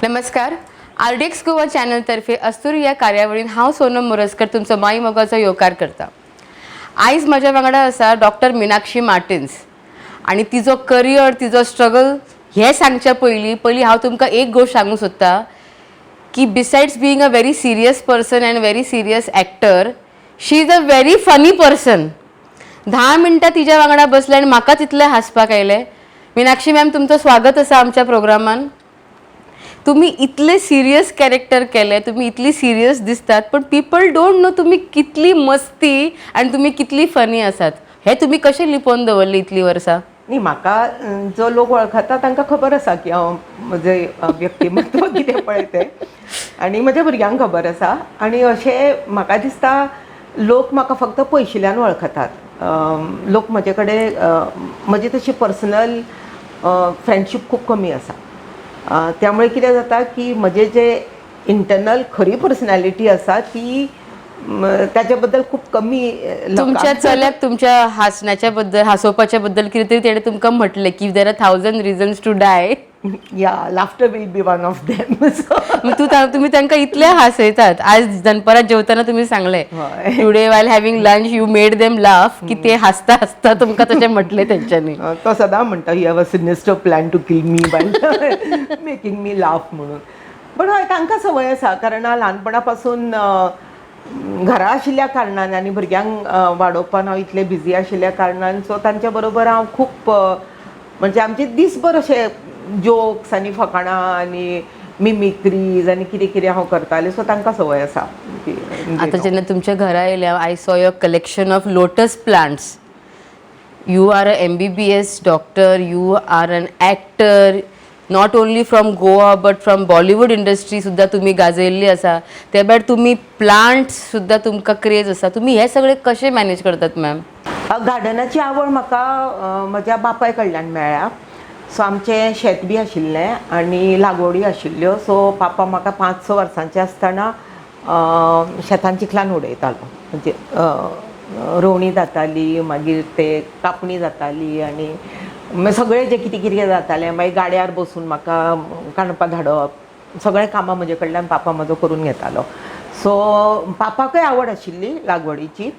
नमस्कार. आरडीएक्स गोवा चॅनलतर्फे अस्तुरी या कार्यावळीन हांव सोनम मोरजकर तुमचो माई मोगाचो येवकार करता. आयज म्हज्या वांगडा आसा डॉक्टर मिनाक्षी मार्टिन्स आनी तिजो करियर, तिजो स्ट्रगल हें सांगच्या पयलीं पयलीं हांव तुमकां एक गोश्ट सांगूंक सोदता की besides being a very serious person and very serious actor, she is a very funny person. 10 मिनटां तिच्या वांगडा बसले आनी म्हाका तितलें हांसपाक आयलें. मिनाक्षी मॅम, तुमचं स्वागत आसा आमच्या प्रोग्रामान. तुम्ही इतले सिरियस कॅरेक्टर केले, तुम्ही इतली सिरियस दिसतात, पण पीपल don't know तुम्ही कितली मस्ती आणि तुम्ही कितली फनी आसात. हे तुम्ही कशें लिपोवन दवरले इतली वर्सां? न्ही, म्हाका जो लोक वळखता तांकां खबर आसा की हांव म्हजें व्यक्तिमत्व कितें पळय तें आनी म्हज्या भुरग्यांक खबर आसा. आनी अशें म्हाका दिसता, लोक म्हाका फक्त पयशिल्ल्यान वळखतात. लोक म्हजे कडेन म्हजी तशी पर्सनल फ्रेंडशीप खूब कमी आसा. त्यामुळे कितें जाता की म्हजें जे इंटरनल खरी पर्सनॅलिटी आसा ती ताच्या बद्दल खूब कमी लोकांक तुमच्या चल्याक तुमच्या हांसण्याच्या बद्दल, हांसोवपाच्या बद्दल कितें तरी तेणें तुमकां म्हटलें की there are thousand reasons to die. Yeah, laughter will be one of them. So तूं तुमी तांकां इतले हांसयतात. आज दनपरां जेवतना तुमी सांगलें, today while having lunch you made them laugh, की ते हांसता हांसता तुमकां तशें म्हटलें तेंच्यांनी. तो सदां म्हणटा, "You have a sinister plan to kill me by making me laugh" म्हणून. पण हय, तांकां संवय आसा, कारण हांव ल्हानपणा पासून घरा आशिल्ल्या कारणान आनी भुरग्यांक वाडोवपान हांव इतलें बिजी आशिल्ल्या कारणान, सो तांच्या बरोबर हांव खूब म्हणजे आमचे दीसभर अशे जोक्स आनी फकाणां आनी मिमिक्रीज आनी कितें कितें हांव करतालें. सो तांकां संवय आसा आता जेन्ना तुमच्या घरा येयल्या, I saw your collection of lotus plants. You are a MBBS doctor, you are an actor, not only from Goa but from Bollywood industry सुद्दां तुमी गाजयल्ली आसा. ते भायर तुमी प्लांट्स सुद्दां तुमकां क्रेज आसा. तुमी हे सगळे कशें मॅनेज करतात मॅम? गार्डनाची आवड म्हाका म्हज्या बापाय कडल्यान मेळ्ळ्या. सो आमचें शेत बी आशिल्लें आनी लागवडी आशिल्ल्यो. सो पापा म्हाका 5-6 वर्सांचें आसतना शेतान चिखलान उडयतालो. म्हणजे रोवणी जाताली, मागीर ते कापणी जाताली आनी मागीर सगळें जें कितें कितें जातालें, मागीर गाड्यार बसून म्हाका कांडपा धाडप, सगळें कामां म्हजे कडल्यान पापा म्हजो करून घेतालो. सो पापाकय आवड आशिल्ली लागवडीची.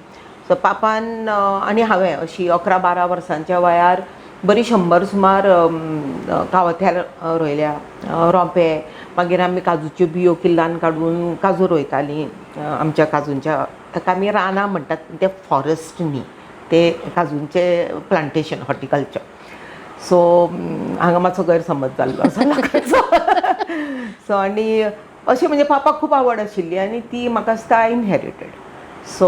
सो पापान आनी हांवें अशी 11-12 वर्सांच्या वयार बरी 100 सुमार कावथ्यार रोयल्या रोंपे. मागीर आमी काजूच्यो बियो किल्लान काडून काजू रोयतालीं. आमच्या काजूंच्या, ताका आमी रानां म्हणटात, पूण ते फॉरेस्ट न्ही, ते काजूंचे प्लांटेशन, हॉर्टिकल्चर. सो हांगा मातसो गैरसमज जाल्लो आसा लोकांचो. सो आनी अशें म्हणजे पापाक खूब आवड आशिल्ली आनी ती म्हाका दिसता I inherited. सो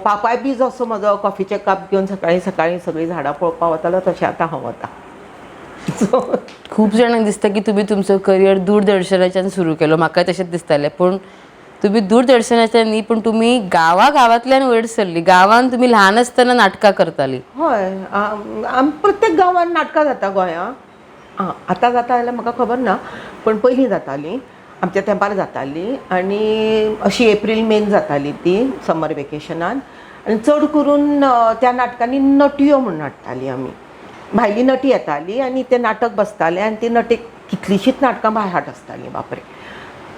पापाय बी जसो म्हजो कॉफीचे कप घेवन सकाळीं सकाळीं सगळीं झाडां पळोवपाक वतालो, तशें आतां हांव वता. सो खूब जाणांक दिसता की तुमी तुमचो करियर दूरदर्शनाच्यान सुरू केलो. म्हाका तशेंच दिसतालें, पूण तुमी दूरदर्शनाच्यान न्ही, पूण तुमी गांवा गांवांतल्यान वयर सरली. गांवांत तुमी ल्हान आसतना नाटकां करताली. हय, आम प्रत्येक गांवांत नाटकां जाता गोंयांत. आं, आतां जाता जाल्यार म्हाका खबर ना, पण पयलीं जातालीं. आमच्या तेंपार जातालीं आनी अशी एप्रील मेन जाताली ती समर वेकेशनान. आनी चड करून त्या नाटकांनी नटयो म्हूण हाडटालीं आमी. भायली नटी येताली आनी तें नाटक बसतालें आनी ती नटी कितलींशींच नाटकां बायहाट आसतालीं, बापरे.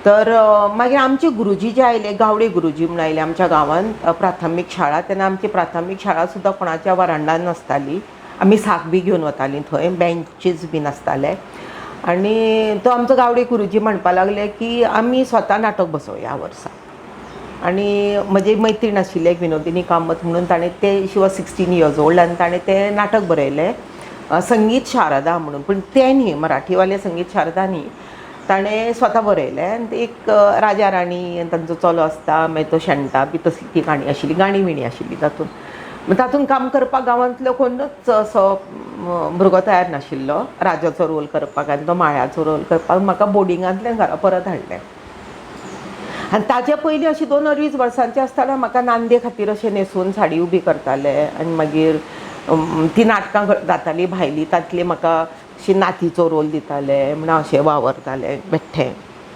तर मागीर आमचे गुरुजी जे आयले, गावडे गुरुजी म्हूण आयले आमच्या गांवांत प्राथमीक शाळा. तेन्ना आमची प्राथमीक शाळा सुद्दां कोणाच्या वरांडान नासताली. आमी साक बी घेवन वतालीं थंय, बेंचीस बी नासताले. आनी तो आमचो गावडे गुरुजी म्हणपा लागले की आमी स्वता नाटक बसोवया ह्या वर्सा. आनी म्हजी मैत्रीण आशिल्ली एक, विनोदिनी कामत म्हणून, ताणें तें, she was 16 years old, आनी ताणें तें नाटक बरयलें, संगीत शारदा म्हणून. पूण तें न्ही, मराठीवाले संगीत शारदा न्ही, ताणें स्वता बरयलें. आनी ते एक राजा राणी आनी तांचो चलो आसता, मागीर तो शेणटा बी, तसली ती काणी आशिल्ली, गाणी बिणी आशिल्ली तातूंत. मागीर तातूंत काम करपाक गांवांतलो कोणूच असो भुरगो तयार नाशिल्लो राजाचो रोल करपाक आनी तो माळ्याचो रोल करपाक. म्हाका बोर्डिंगांतल्यान घरा परत हाडलें. आनी ताजे पयलीं अशी 2-2.5 वर्सांचें आसतना म्हाका नांदे खातीर अशें न्हेसून साडी उबी करताले. आनी मागीर ती नाटकां जातालीं भायलीं, तांतली म्हाका अशी नातीचो रोल दिताले म्हण अशें वावरतालें बेठ्ठें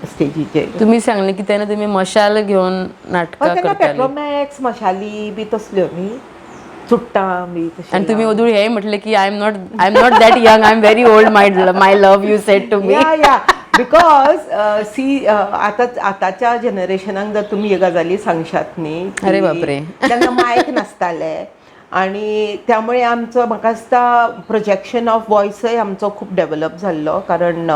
स्टेजीचेर. तुम्ही सांगले की तेन्ना तुमी मशाल घेवन नाटकां हय, तेन्ना करताली. पेट्रोमॅक्स मशाली बी तसल्यो न्ही, चुट्टां बी तशें. आणि तुम्ही ओदूळ हे म्हटले की I am not that young, I am very old, my love, you said to me. Yeah. Because see, आतां आतांच्या जनरेशनाक जर तुमी हे गजाली सांगशात न्ही की अरे बापरे. तेन्ना मायक नासताले आणि त्यामुळे आमचो म्हाका दिसता प्रोजेक्शन ऑफ वॉयसय आमचो खूब डेवलप जाल्लो, कारण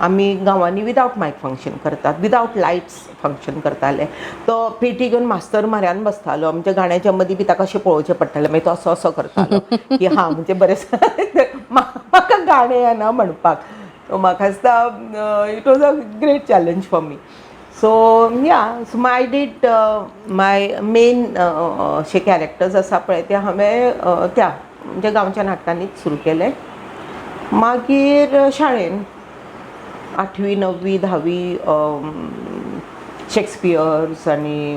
आमी गांवांनी विदावट मायक फंक्शन करतात, विदावट लायट्स फंक्शन करताले. तो पेटी घेवन मास्तर म्हऱ्यान बसतालो. आमच्या गाण्याच्या मदीं बी ताका अशें पळोवचें पडटालें. मागीर तो असो असो करतालो की हां, म्हणजे बरें, म्हाका गाणें येना म्हणपाक. सो म्हाका दिसता it was a great challenge for me. So yeah, so I did my main अशे कॅरेक्टर्स आसा पळय, ते हांवें त्या म्हणजे गांवच्या नाटकांनीच सुरू केले. मागीर शाळेन आठवी, णव्वी, धावी शेक्सपियर्स आनी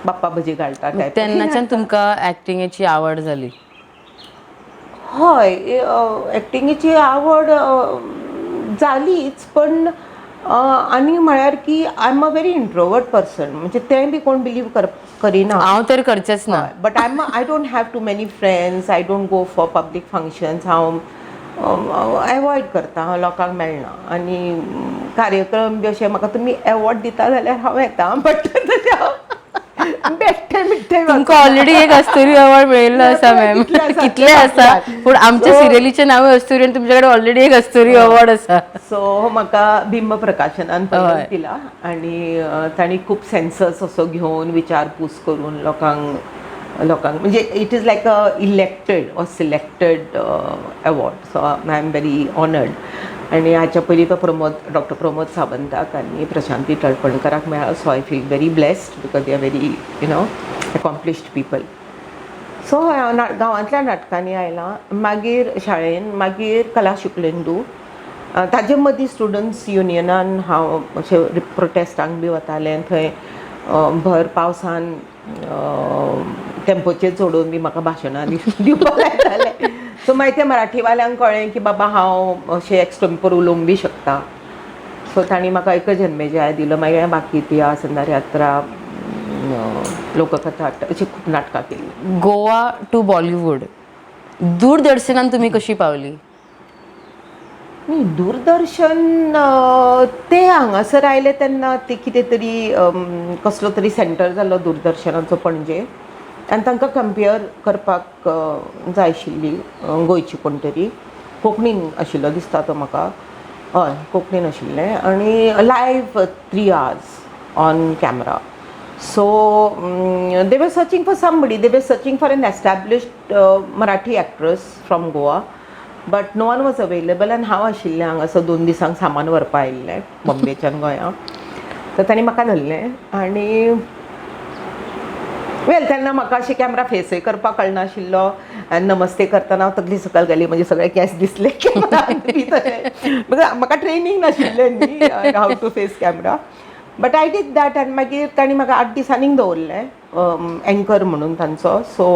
बाप्पा भजी घालता टायप. तेन्नाच्यान तुमकां ऍक्टिंगेची आवड जाली? हय, एक्टिंगेची आवड जालीच, पण आनी म्हळ्यार की I am a very introvert person, म्हणजे तें बी कोण बिलीव कर करिना. हांव तर करचेंच ना. But I don't have too many friends. I don't go for public functions. हांव एवॉयड करता, हांव लोकांक मेळना आनी कार्यक्रम बी अशें म्हाका तुमी एवॉर्ड दिता जाल्यार हांव येता, बट तशें हांव बेठे मिठ्ठे तुमकां ऑलरेडी एक अस्तुरी अवॉर्ड मेळिल्लो आसा मॅम. कितले आसा? कितले आसा, पूण आमच्या सिरियलीचें नांव अस्तुरी आनी तुमच्या कडेन ऑलरेडी एक अस्तुरी अवॉर्ड आसा. सो म्हाका बिंब प्रकाशनान पयलोच दिला आणि तांणी खूब सेन्सस असो घेवन विचारपूस करून लोकांक लोकांक, म्हणजे it is like a elected or selected award, so I am very honoured. आनी हाच्या पयलीं तो प्रमोद, डॉक्टर प्रमोद सावंताक आनी प्रशांती तळपणकराक मेळ्ळो. So I feel very blessed because they are very accomplished people. So हांव गांवांतल्या नाटकांनी आयलां, मागीर शाळेन, मागीर कला शुक्लेंदू. ताजे मदीं स्टुडंट्स युनियनान हांव अशें प्रोटेस्टांक बी वतालें. थंय भर पावसान टेम्पोचेर चडोवन बी म्हाका भाशणां दिवपाक लायताले. सो मागीर ते मराठीवाल्यांक कळ्ळें की बाबा हांव अशें एक्सटेम्पोर उलोवंक बी शकता. सो तांणी म्हाका एक जन्मेजया दिलो. मागीर हांवें बाकी इतिहास, अंधार यात्रा, लोककथा अशी खूब नाटकां केली. गोवा टू बॉलिवूड, दूरदर्शनान तुमी कशी पावली? न्ही, दूरदर्शन ते हांगासर आयले तेन्ना ते कितें तरी कसलो तरी सेंटर जाल्लो दूरदर्शनाचो पणजे आनी तांकां कंपेयर करपाक जाय आशिल्ली गोंयची कोण तरी. कोंकणीन आशिल्लो दिसता तो म्हाका. हय, कोंकणीन आशिल्लें आनी live 3 hours on camera. So they were searching for somebody. They were searching for an established Marathi actress from Goa, but no one was available. आनी हांव आशिल्लें हांगासर, 2 दिसांक सामान व्हरपा आयिल्लें बॉम्बेच्यान गोंया. तर तांणी म्हाका धरलें आनी वेल, तेन्ना म्हाका अशें कॅमरा फेसय करपाक कळनाशिल्लो आनी नमस्ते करतना हांव तकली सकयल घाली, म्हणजे सगळे केंस दिसले कॅमेरान बी तशें, because म्हाका ट्रेनींग नाशिल्लें न्ही how to face camera, but I did that. आनी मागीर तांणी म्हाका 8 दिसांनी दवरलें एंकर म्हणून तांचो. So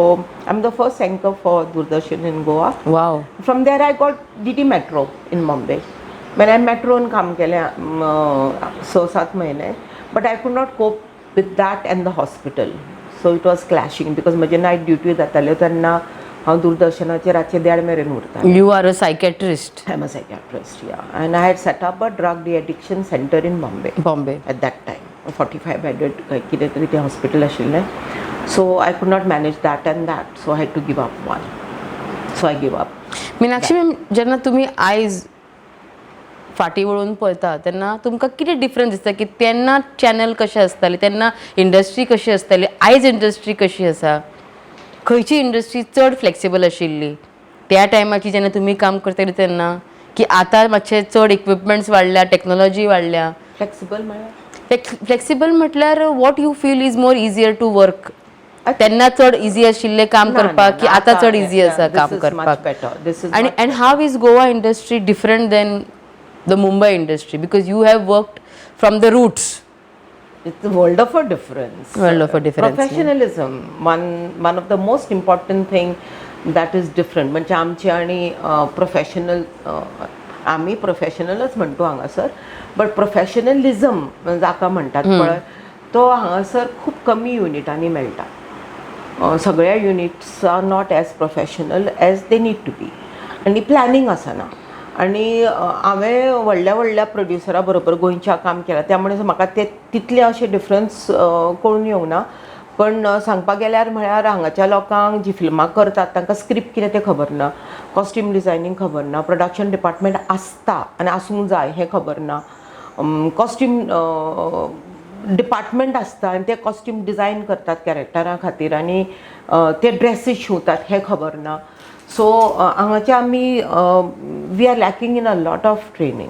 I am the first anchor for Doordarshan in Goa. Wow. From there I got DD Metro in Bombay. When I matron काम केलें 6-7 म्हयने, but I could not cope with that and the hospital, so it was clashing because म्हजे night duty जाताल्यो तेन्ना हांव दूरदर्शनाचेर रातचें देड मेरेन उरतालें. You are a psychiatrist. I am a psychiatrist, yeah. And I had set up a drug de-addiction center in Bombay. Bombay. At that time. 45 bedded कितें तरी तें हॉस्पिटल आशिल्लें. So I could not manage that and that, so I had to give up one. So I give up. Meenakshi ma'am, जेन्ना तुमी आयज फाटीं वळून पळयता तेन्ना तुमकां कितें डिफरन्स दिसता की तेन्ना चॅनल कशें आसतालें, तेन्ना इंडस्ट्री कशी आसताली, आयज इंडस्ट्री कशी आसा? खंयची इंडस्ट्री चड फ्लेक्सिबल आशिल्ली त्या टायमाची जेन्ना तुमी काम करताले तेन्ना, की आतां मातशे चड इक्विपमेंट्स वाडल्या, टॅक्नोलॉजी वाडल्या? फ्लेक्सिबल म्हळ्यार? फ्लेक्सिबल म्हटल्यार what you feel is more easier to work? तेन्ना चड इजी आशिल्लें काम करपाक की आतां चड इजी आसा काम करपाक? Better this is And how is Goa industry different than the Mumbai industry? Because you have worked from the roots. It's a world of a difference. World of a difference. Professionalism, one of the most important thing that is different. म्हणजे आमचे आणि professional, आमी प्रोफेशनलच म्हणतो हांगासर, but professionalism जाका म्हणटात पळय, तो हांगासर खूब कमी युनिटांनी मेळटा. सगळ्या units are not as professional as they need to be आनी प्लॅनिंग आसना. आनी हांवें व्हडल्या व्हडल्या प्रोड्युसरा बरोबर गोंयच्या काम केलां, त्यामुळे म्हाका ते तितले अशे डिफरन्स कळून येवंक ना. पण सांगपाक गेल्यार म्हळ्यार हांगाच्या लोकांक जी फिल्मां करतात तांकां स्क्रिप्ट कितें तें खबर ना, कॉस्ट्यूम डिजायनींग खबर ना, प्रोडक्शन डिपार्टमेंट आसता आनी आसूंक जाय हें खबर ना, कॉस्ट्यूम डिपार्टमेंट आसता आनी ते कॉस्ट्यूम डिजायन करतात कॅरेक्टरा खातीर आनी ते ड्रेसीस शिंवतात हें खबर ना. सो हांगाचे आमी we are lacking in a lot of training.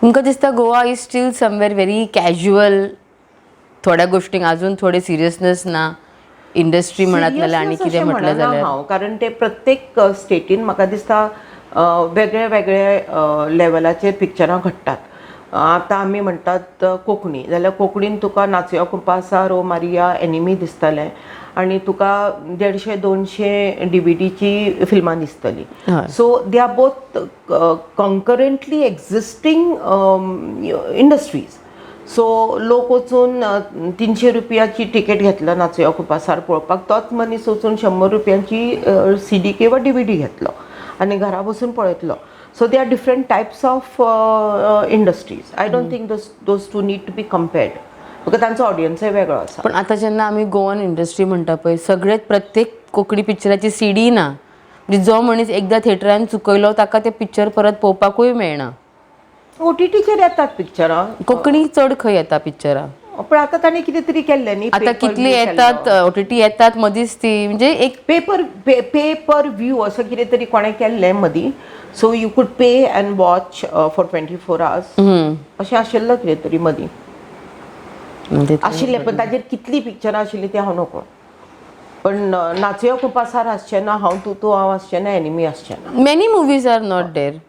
तुमकां दिसता Goa is still somewhere very casual, थोड्या गोष्टींक अजून थोडे सिरियसनेस ना इंडस्ट्री म्हणत नाल्यार आनी Seriousness कितें अशें म्हटलें म्हणना जाल्यार? हांव, कारण ते प्रत्येक स्टेटीन म्हाका दिसता वेगळे वेगळे लेवलाचेर पिक्चरां घडटात. आतां आमी म्हणटात कोंकणी जाल्यार कोंकणीन तुका नाचया कुपासार ओ मारिया एनिमी दिसतलें आनी तुका 150-200 डीवीडीची फिल्मां दिसतलीं. हय. So they are both concurrently existing industries. So लोक वचून 300 रुपयाची तिकेट घेतलो नाचया कुपासार पळोवपाक, तोच मनीस वचून 100 रुपयांची सीडी किंवा डीव्हीडी घेतलो आनी घरा बसून पळयतलो. So they are different types of industries. I don't think those two need to be compared because तांचो ऑडियन्सय वेगळो आसा. पण आतां जेन्ना आमी गोवन इंडस्ट्री म्हणटा पळय, सगळेच प्रत्येक कोंकणी पिक्चराची सीडी ना, म्हणजे जो मनीस एकदां थिएटरान चुकयलो ताका तें पिक्चर परत पळोवपाकूय मेळना. ओटीटीचेर येतात पिक्चरां. कोंकणी चड खंय येता पिक्चरां? पण आतां ताणें कितें तरी केल्लें न्ही. आतां कितली येतात ओटीटी येतात मदींच ती म्हणजे एक पेपर पे पर व्यू असं कितें तरी कोणें केल्लें मदीं, so you could pay and watch for 24 hours अशें आशिल्लें कितें तरी मदीं म्हणजे आशिल्लें. पण ताजेर कितलीं पिक्चरां आशिल्लीं तें हांव नकळो. पण नाचयो कुपासार आसचें ना, हांव तूं तूं हांव आसचें ना, एनिमी आसचें ना. Many movies are not there,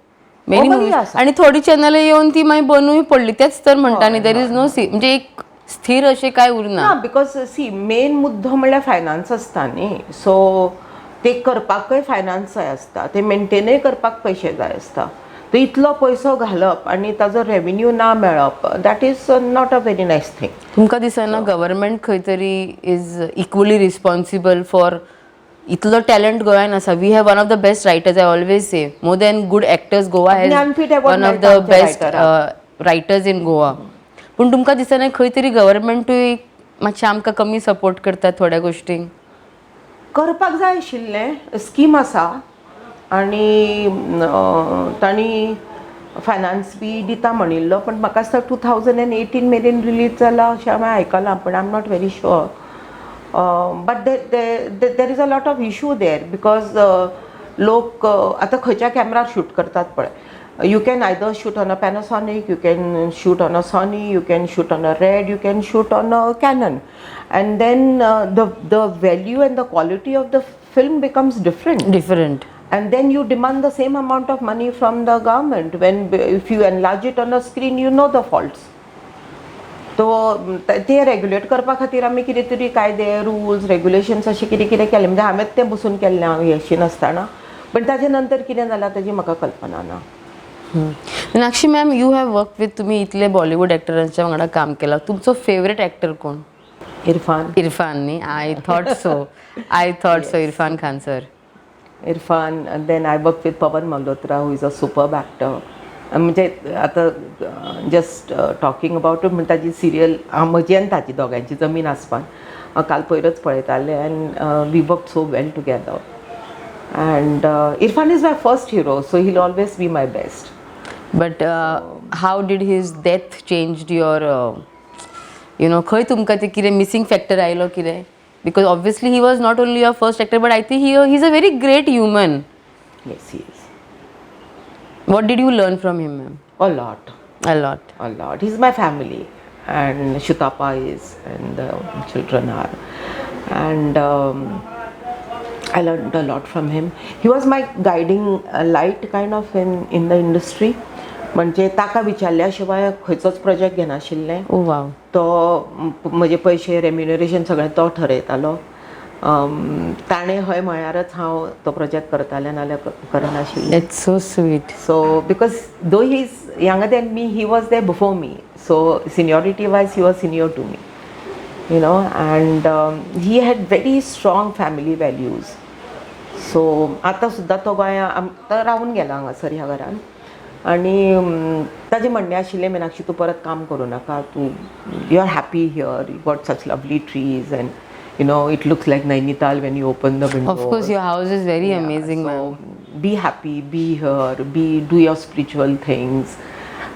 many बरी मुवीज. आसा. आणि थोडी चॅनल येवन ती मागीर बनूय पडली. तेच तर म्हणटा न्ही, there is no सी म्हणजे एक स्थिर अशें काय उरना. ना, because C main मुद्दो म्हणल्यार फायनान्स आसता न्ही. सो ते करपाकय फायनान्स जाय आसता, ते मेंटेनय करपाक पयशे जाय आसता. तो इतलो पयसो घालप आनी ताजो रेवेन्यू ना मेळप, that is not a very nice thing. तुमकां दिसना गव्हर्मेंट खंय तरी is equally responsible for इतलो टॅलंट गोंयान आसा? We have one of the best writers. I always say, more than good actors, Goa has Jnanpith award one of मेळटा the आमच्या best writers in Goa. पूण तुमकां दिसना खंय तरी गव्हर्मेंटूय मातशें आमकां कमी सपोर्ट करता थोड्या गोश्टींक? करपाक जाय आशिल्लें. स्कीम आसा आनी तांणी फायनान्स बी दिता म्हणिल्लो, पण म्हाका दिसता 2018 मेरेन रिलीज जाला अशें हांवें आयकलां, पण I am not very sure. But there is a lot of issue there because लोक आतां खंयच्या कॅमेरार शूट करतात पळय. You can either shoot on a Panasonic, you can shoot on a Sony, you can shoot on a Red, you can shoot on a Canon, and then the value and the quality of the film becomes different. Different. And then you demand the same amount of money from the government when if you enlarge it on a screen, you know the faults. तो ते regulate करपा खातीर आमी कितें तरी कायदे, rules, regulations अशें कितें कितें केलें. म्हणजे हांवें तें बसून केल्लें, हांव हेशी नासतना. पण ताजे नंतर कितें जालां ताजी म्हाका कल्पना ना. Meenakshi ma'am, you have work with, तुम्ही इतले बॉलिवूड ॲक्टरांच्या वांगडा काम केलां, तुमचो फेवरेट ॲक्टर कोण? इरफान. इरफान न्ही? I thought so, I thought so. Irfan Khan sir. Irfan. Then I work with Pawan Malhotra, who is a superb actor. म्हणजे आतां जस्ट टॉकींग अबाउट, म्हणजे ताजी सिरियल म्हजी आनी ताजी दोगांयची जमीन आसमान हांव काल पयरच पळयतालें and we work so well together. And Irfan is my first hero, so he'll always be my best. But how did his death change your खंय तुमकां ते कितें मिसींग फॅक्टर आयलो कितें? Because obviously he was not only your first actor, but I think he is a very great human. Yes, he is. What did you learn from him, ma'am? A lot. A lot. A lot. He's my family, and Shutapa is, and the children are, and I learned a lot from him. He was my guiding light kind of in the industry. म्हणजे ताका विचारल्या शिवाय खंयचोच project घेनाशिल्लें. ओ वाव. तो म्हजे पयशे, remuneration सगळें तो ठरयतालो. ताणें हय म्हळ्यारच हांव तो प्रोजेक्ट करतालें, नाल्यार करनाशिल्लें. It's so sweet. So, because though he's younger than me, he was there before me. So, seniority wise, he was senior to me. And he had very strong family values. So, आतां सुद्दां तो गोंया आतां रावून गेला हांगासर ह्या घरान. आनी ताजें म्हणणें आशिल्लें, मिनाक्षी, तूं परत काम करूं नाका तूं. You are happy here, you got such lovely trees and it looks like Nainital when you open the window. Of course, your house is very amazing, ma'am. So be happy, be here, be do your spiritual things,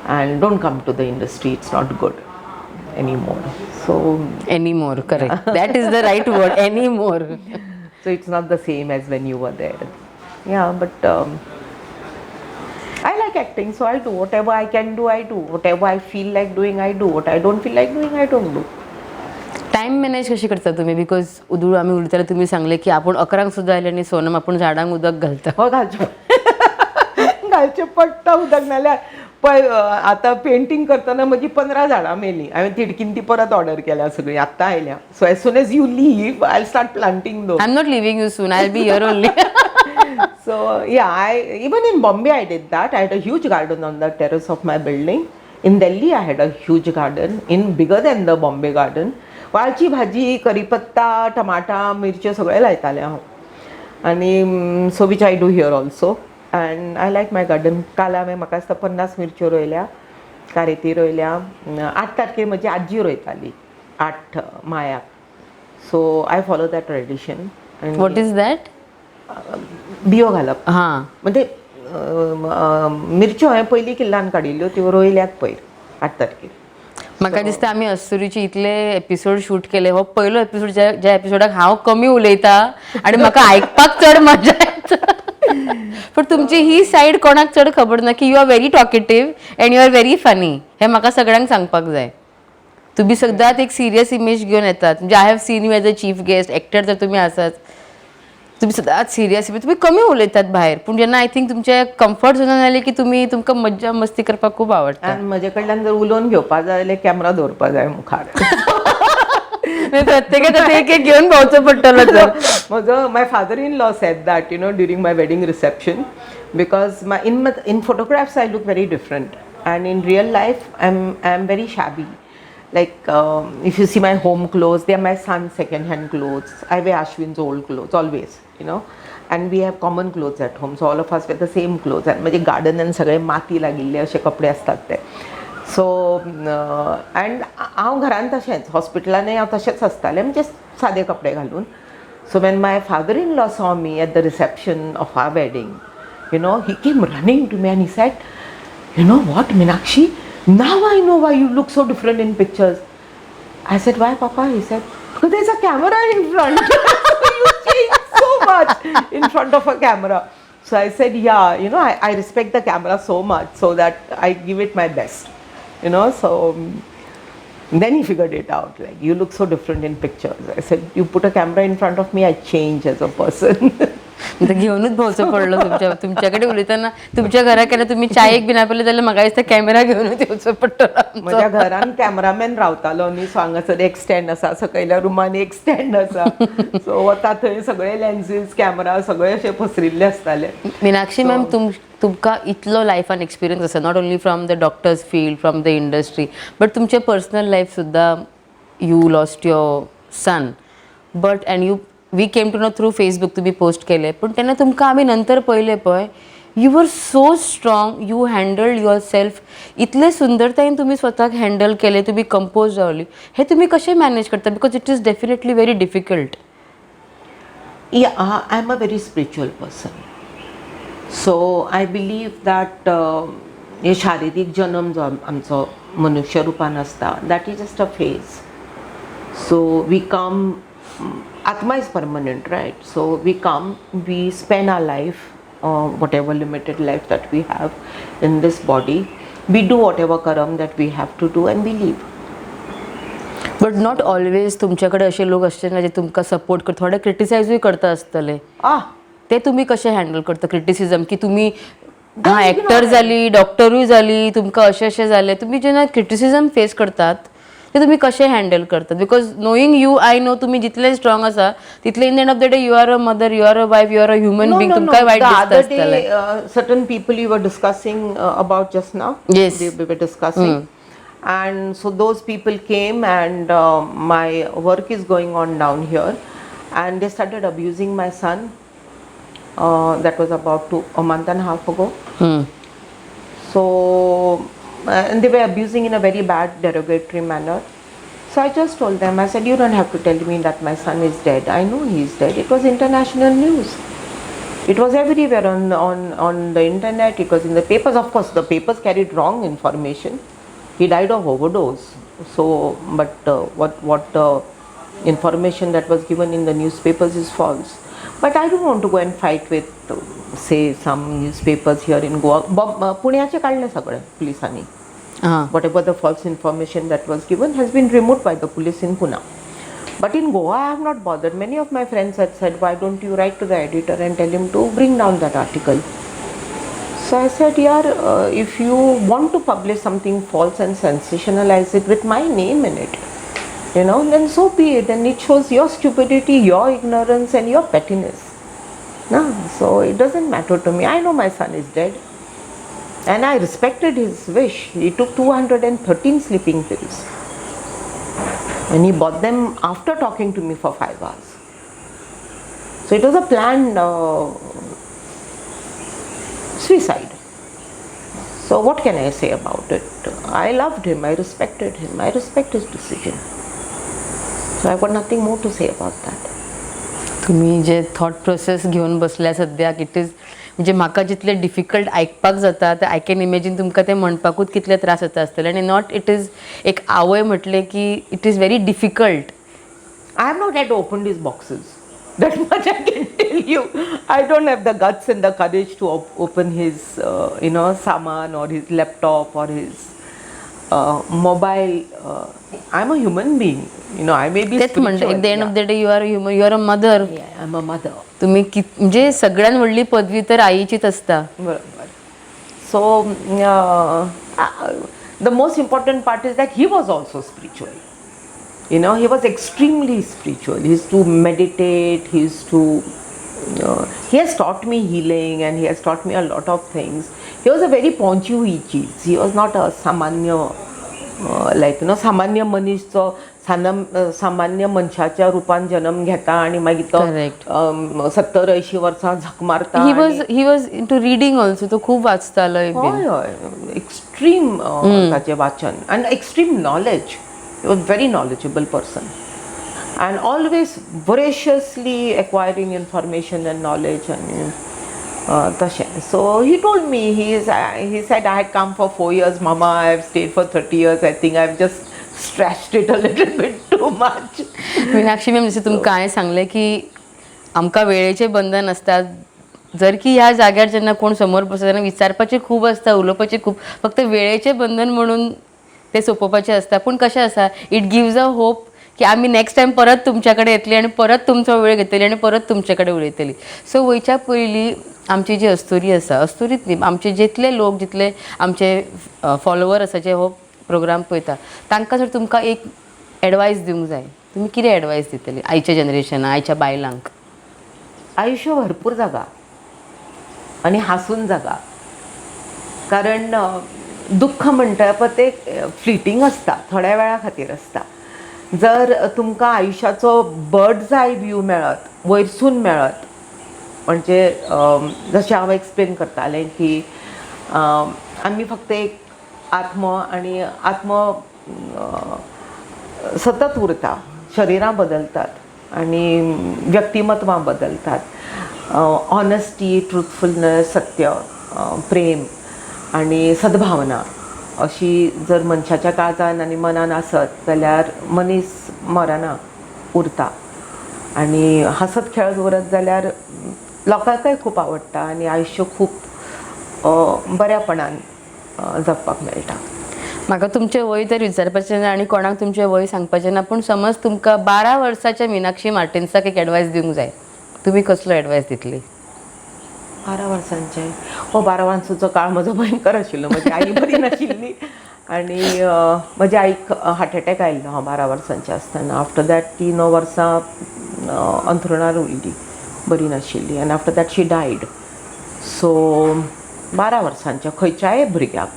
and don't come to the industry. It's not good anymore. So Anymore, correct. That is the right word, anymore. So it's not the same as when you were there. Yeah, but I like acting, so I do whatever I can do. I do whatever I feel like doing. I do what I don't feel like doing. I don't do. Time manage कशी करता तुम्ही? Because उदूळ आमी उलयताले, तुमी सांगले की आपूण 11 अंक सुद्दां आयले आनी सोनम आपूण झाडांक उदक घालता. हो, घालचें घालचें पडटा उदक, नाल्यार पळय आतां पेंटींग करतना म्हजी 15 झाडां मेलीं. हांवें तिडकीन ती परत ऑर्डर केल्या, सगळीं आत्तां आयल्या. So as soon as you leave, I start planting those. I am not leaving you soon, I be here only. So yeah, I even in Bombay I did that. I had a huge garden on the terrace of my building. In Delhi I had a huge garden, in bigger than the Bombay garden. वाळची भाजी, करीपत्ता, टमाटा, मिरच्यो सगळें लायतालें हांव आनी so which I do here also, and I like my garden. काल हांवें म्हाका दिसता 50 मिरच्यो रोयल्या, कारेती रोयल्या. 8 तारखेर म्हजी आजी रोयताली 8 मायाक, so I follow that tradition. What is that? बियो घालप. हां. म्हणजे अं, अं, मिरच्यो हांवें पयलीं किल्लान काडिल्ल्यो, त्यो रोयल्यात पयर 8 तारखेर. म्हाका दिसता आमी अस्तुरीचे इतले एपिसोड शूट केले, हो पयलो एपिसोड ज्या ज्या एपिसोडाक हांव कमी उलयता आनी म्हाका आयकपाक चड मजा येता. पण तुमची ही सायड कोणाक चड खबर ना की you are very talkative and you are very funny. हें म्हाका सगळ्यांक सांगपाक जाय. तुमी सदांच एक सिरियस इमेज घेवन येतात. म्हणजे I have seen you as a chief guest actor, तर तुमी आसात, तुमी सदांच सिरियस, तुमी कमी उलयतात भायर, पूण जेन्ना I think तुमच्या कम्फर्ट झोनान आयले की तुमी तुमकां मज्जा मस्ती करपाक खूब आवडटा. आनी म्हजे कडल्यान जर उलोवन घेवपा जाय जाल्यार कॅमरा दवरपा जाय मुखार. म्हणजे प्रत्येकाक आतां एक एक घेवन भोंवचो पडटलो तर. म्हजो my father in law said that during my wedding reception, because my in photographs I look very different and in real life I am very shabby. Like, if you see my home clothes, they are my son's second hand clothes. I wear Ashwin's old clothes always. And we have common clothes at home, so all of us wear the same clothes. And म्हणजे गार्डनान सगळे माती लागिल्ले अशे कपडे आसतात ते. So and हांव घरान तशेंच, हॉस्पिटलानूय हांव तशेंच आसतालें, म्हणजे सादे कपडे घालून. So when my father in law saw me at the reception of our wedding, he came running to me and he said, "You know what, Meenakshi, now I know why you look so different in pictures." I said, "Why, Papa?" He said, "Because there's a camera in front. You change so much in front of a camera." So I said, "Yeah, I respect the camera so much so that I give it my best." So then he figured it out. Like, "You look so different in pictures." I said, "You put a camera in front of me, I change as a person." तर घेवनूच भोंवचो पडलो तुमच्या तुमच्याकडे उलयतना. तुमच्या घरा केन्ना तुमी चायेक बी आपयलें जाल्यार म्हाका दिसता कॅमेरा घेवनूच येवचो पडटलो आमचो. म्हज्या घरान कॅमरामॅन रावतालो न्ही, सो हांगासर एक स्टँड आसा, सकयल्या रुमान एक स्टँड आसा, सो वता थंय सगळे लेन्सीस, कॅमरा सगळे अशे पसरिल्ले आसताले. मीनाक्षी मॅम, तुमकां इतलो लायफान एक्सपिरियन्स आसा, not only from the doctors field, from the industry, but तुमचें पर्सनल लायफ सुद्दां. You lost your son, but and you we came to know through Facebook, तुमी पोस्ट केले, पूण तेन्ना तुमकां आमी नंतर पळयलें पळय, you were so strong, you handled yourself. इतले सुंदरतायेन तुमी स्वताक हँडल केले, तुमी कंपोज रावली. हे तुमी कशें मॅनेज करता? Because it is definitely very difficult. Yeah, I'm a very spiritual person. So I believe that हे शारिरीक जन्म जो आमचो मनुष्य रुपान आसता, that is just a phase. So we come, आत्मा is permanent, right? So we come, we spend our life, whatever limited life that we have in this body, we do whatever karam that we have to do and we leave. But not always तुमच्याकडे असे लोक असचे ना जे तुमकां support करता, थोडे क्रिटिसायजूय करता आसतले. Ah. ते तुम्ही कशें हँडल करता क्रिटिसिजम, की तुम्ही हा एक्टर जाली, डॉक्टरूय जाली, तुमकां अशें अशें जालें, तुमी जेन्ना क्रिटिसिजम फेस करतात ते तुम्ही कशें हँडल करतात? Because knowing you, I know तुम्ही जितले स्ट्रॉंग आसा तितले in end of the day you are a mother, you are a wife, you are a human No, being. No, no. तुमकां वायट The दिसता other आसतलें. Day, certain people you were discussing about just now. Yes. We were discussing. And so those people came and my work is going on down here. And they started abusing my son. That was about 2, a month and a half ago. So and they were abusing in a very bad, derogatory manner. So I just told them, I said, "You don't have to tell me that my son is dead. I know he is dead. It was international news. It was everywhere on the internet, it was in the papers." Of course, the papers carried wrong information. He died of overdose. So, but what information that was given in the newspapers is false. But I don't want to go and fight with, say, some newspapers here in Goa. पुण्याचे काडले सगळे पुलिसांनी. हां. Whatever the false information that was given has been removed by the police in Pune. But in Goa, I have not bothered. Many of my friends had said, "Why don't you write to the editor and tell him to bring down that article?" So I said, "Yeah, if you want to publish something false and sensationalize it with my name in it, then so be it. And it shows your stupidity, your ignorance, and your pettiness. No, so it doesn't matter to me. I know my son is dead. And I respected his wish. He took 213 sleeping pills. And he bought them after talking to me for 5 hours. So it was a planned suicide. So what can I say about it? I loved him, I respected him, I respect his decision. So I've got nothing more to say about that. तुम्ही जे thought process घेवन बसल्या सद्याक, it is म्हणजे म्हाका जितले difficult आयकपाक जाता ते I can imagine तुमकां तें म्हणपाकूच कितले त्रास जाता आसतले. आनी not it is एक आवय म्हटलें की it is very difficult. I have not yet opened his boxes. That much I can tell you. I don't have the guts and the courage to open his सामान or his laptop or his mobile. I'm a human being. I may be तेच म्हणटा, spiritual. At the end of the day, you are human, you are a mother. Yeah, I'm a mother. तुम्ही कि म्हणजे सगळ्यात व्हडली पदवी तर आईचीच आसता. बरोबर. So the most important part is that he was also spiritual. He was extremely spiritual. He used to meditate. He used to. He has taught me healing and he has taught me a lot of things. He was a very पहुंची हुई चीज. He was not a सामान्य, like सामान्य मनीस जो सामान्य मनशाच्या रुपान जन्म घेता आणि मागीर तो Correct. 70-80 वर्सां झक मारता. He was into reading also. तो खूप वाचतालो बीन. हय हय, एक्स्ट्रीम ताचें वाचन आनी extreme knowledge. He was very knowledgeable person and always voraciously acquiring information and knowledge आनी तशें. So he told me, he said, "I had come for 4 years, mama. I have stayed for 30 years. I think I have just stretched it a little bit too much." Meenakshi ma'am, जशें तुमकां हांवें सांगलें की आमकां वेळेचें बंधन आसता. जर की ह्या जाग्यार जेन्ना कोण समोर बसता तेन्ना विचारपाचें खूब आसता, उलोवपाचें खूब, फक्त वेळेचें बंधन म्हणून तें सोंपोवपाचें आसता. पूण कशें आसा, it gives a hope की आमी नेक्स्ट टायम परत तुमच्या कडेन येतली आनी परत तुमचो वेळ घेतली आनी परत तुमचे कडेन उलयतली. सो वयच्या पयलीं आमची जी अस्तुरी आसा, अस्तुरीच न्ही, आमचे जितले लोक, जितले आमचे फॉलोवर आसा जे हो प्रोग्राम पळयता, तांकां जर तुमकां एक एडवायस दिवंक जाय, तुमी कितें एडवायस दितली आयच्या जनरेशनाक, आयच्या बायलांक? आयुष्य भरपूर जगा आणि हासून जगा, कारण दुःख म्हणटा पळय तें फ्लिटींग आसता, थोड्या वेळा खातीर आसता. जर तुमकां आयुश्याचो बर्ड्स I view मेळत, वयरसून मेळत, म्हणजे जशें हांव एक्सप्लेन करतालें की आमी फक्त एक आत्मो आनी आत्मो सतत उरता. शरिरां बदलतात आनी व्यक्तिमत्वां बदलतात. ऑनेस्टी, ट्रुथफुलनेस, सत्य, प्रेम आनी सद्भावना अशी जर मनशाच्या काळजान आनी मनान आसत जाल्यार मनीस मरना, उरता. आनी हांसत खेळत उरत जाल्यार लोकांकय खूब आवडटा आनी आयुश्य खूब बऱ्यापणान जगपाक मेळटा. म्हाका तुमचें वय तर विचारपाचें ना आनी कोणाक तुमचें वय सांगपाचें ना, पूण समज तुमकां 12 वर्साच्या मिनाक्षी मार्टिन्साक एक एडवायस दिवंक जाय, तुमी कसलो एडवायस दितली? 12 वर्सांचें? हो 12 वर्सांचो काळ म्हजो भयंकर आशिल्लो. म्हजी आई बरी नाशिल्ली आनी म्हज्या आईक हार्ट एटॅक आयिल्लो हांव 12 वर्सांचें आसतना. आफ्टर that ती 9 वर्सां अंथरुणार उरली, बरी नाशिल्ली, आनी after that she died. So 12 वर्सांच्या खंयच्याय भुरग्याक,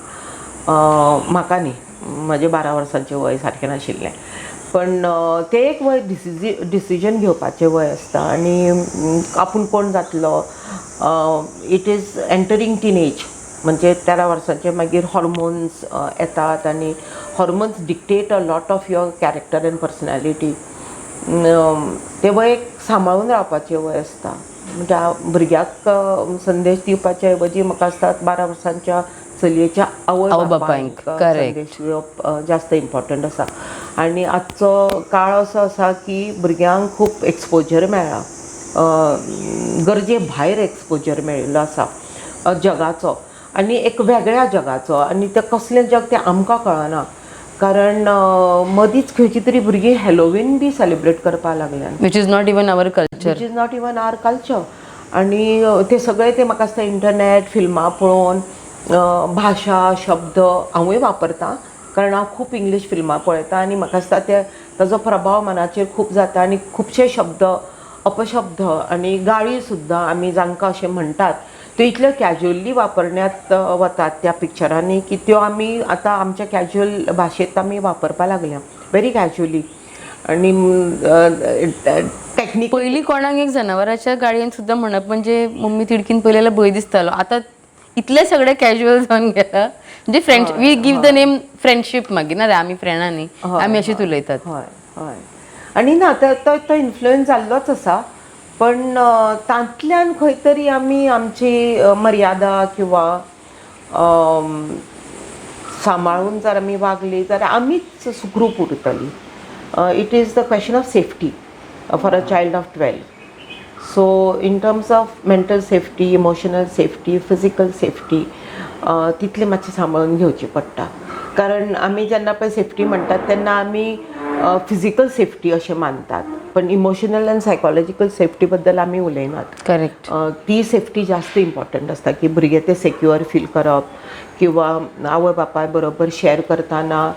म्हाका न्ही, म्हजें 12 वर्सांचें वय सारकें नाशिल्लें, पण तें एक वय डिसिजन घेवपाचें वय आसता आनी आपूण कोण जातलो. It is entering teenage. म्हणजे 13 वर्सांचे मागीर हॉर्मोन्स येतात आनी hormones dictate a lot of your character and personality. तें वय एक सांबाळून रावपाचें वय आसता. म्हणजे भुरग्याक संदेश दिवपाचे ऐवजी म्हाका दिसता 12 वर्सांच्या चलयेच्या आवय आवय बापायक, बापायक correct. संदेश दिवप जास्त इम्पॉर्टंट आसा. आनी आजचो काळ असो आसा की भुरग्यांक खूब एक्सपोजर मेळ्ळा, गरजे भायर एक्सपोजर मेळिल्लो आसा जगाचो आनी एक वेगळ्या जगाचो. आनी तें कसलें जग तें आमकां कळना, कारण मदींच खंयची तरी भुरगीं हॅलोवीन बी सेलिब्रेट करपाक लागल्यात, which is not even our culture. Which is not even our culture. आणि ते सगळे ते म्हाका दिसता इंटरनेट, फिल्मां पळोवन, भाशा, शब्द हांवूय वापरतां, कारण हांव खूब इंग्लीश फिल्मां पळयतां आनी म्हाका दिसता ते ताजो प्रभाव मनाचेर खूब जाता. आनी खुबशे शब्द, अपशब्द आनी गाळी सुद्दां आमी जांकां अशें म्हणटात त्यो इतल्यो कॅज्युअली वापरण्यात वतात त्या पिक्चरांनी की त्यो आमी आतां आमच्या कॅज्युअल भाशेंत आमी वापरपाक लागल्या, व्हेरी कॅज्युअली आणि टेक्निक. पयलीं कोणाक एक जनावराच्या गाडयेन सुद्दां म्हणप म्हणजे मम्मी तिडकीन पयलें भंय दिसतालो. आतां इतले सगळे कॅज्युअल जावन गेला, म्हणजे friend, we give the name friendship मागीर ना रे, आमी फ्रेंडां न्ही, आमी अशीच उलयतात. हय हय आनी ना, तो तो इन्फ्लुयन्स जाल्लोच आसा, पण तांतल्यान खंय तरी आमी आमची मर्यादा किंवा सांबाळून जर आमी वागली जाल्यार आमीच सुखरूप उरतली. It is the question of safety for a child of 12. So in terms of mental safety, emotional safety, physical safety, तितलें मातशें सांबाळून घेवचें पडटा, कारण आमी जेन्ना पळय सेफ्टी म्हणटात तेन्ना आमी फिजिकल सेफ्टी अशें मानतात, पण इमोशनल आनी सायकोलॉजिकल सेफ्टी बद्दल आमी उलयनात. करेक्ट. ती सेफ्टी जास्त इम्पॉर्टंट आसता की भुरगें तें सेक्युअर फील करप किंवा आवय बापाय बरोबर शेअर करतना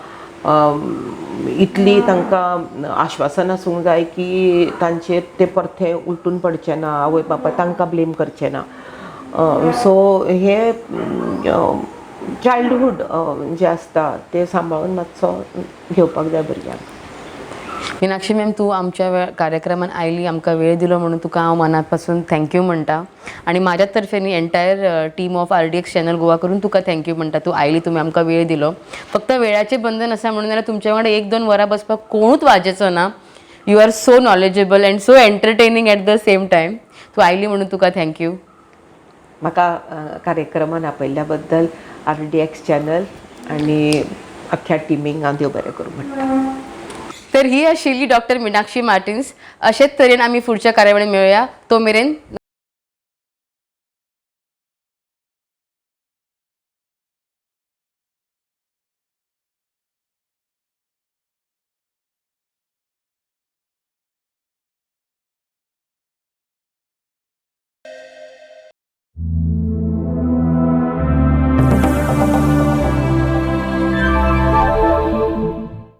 इतली तांकां आश्वासन आसूंक जाय की तांचेर ते परते उलटून पडचे ना, आवय बापाय तांकां ब्लेम करचे ना. सो हे चायल्डहूड जें आसता तें सांबाळून मातसो घेवपाक जाय भुरग्यांक. मिनाक्षी मॅम, तूं आमच्या कार्यक्रमान आयली, आमकां वेळ दिलो म्हणून तुका हांव मनात पासून thank you म्हणटा आनी म्हाज्या तर्फे न्ही, entire team of RDX channel Goa करून तुका thank you म्हणटा. तूं आयली, तुमी आमकां वेळ दिलो. फक्त वेळाचें बंधन आसा म्हणून, जाल्यार तुमच्या वांगडा एक दोन वरां बसपाक कोणूच वाजेचो ना. You are so knowledgeable and so entertaining at the same time. तूं आयली म्हणून तुका thank you. म्हाका कार्यक्रमान आपयल्ल्या बद्दल आरडीएक्स चॅनल आनी अख्ख्या टिमींक हांव देव बरें करूं म्हणटा. तर ही आशिल्ली डॉक्टर मिनाक्षी मार्टिन्स. अशेच तरेन आमी फुडच्या कार्यावळीत मेळुया. तो मेरेन.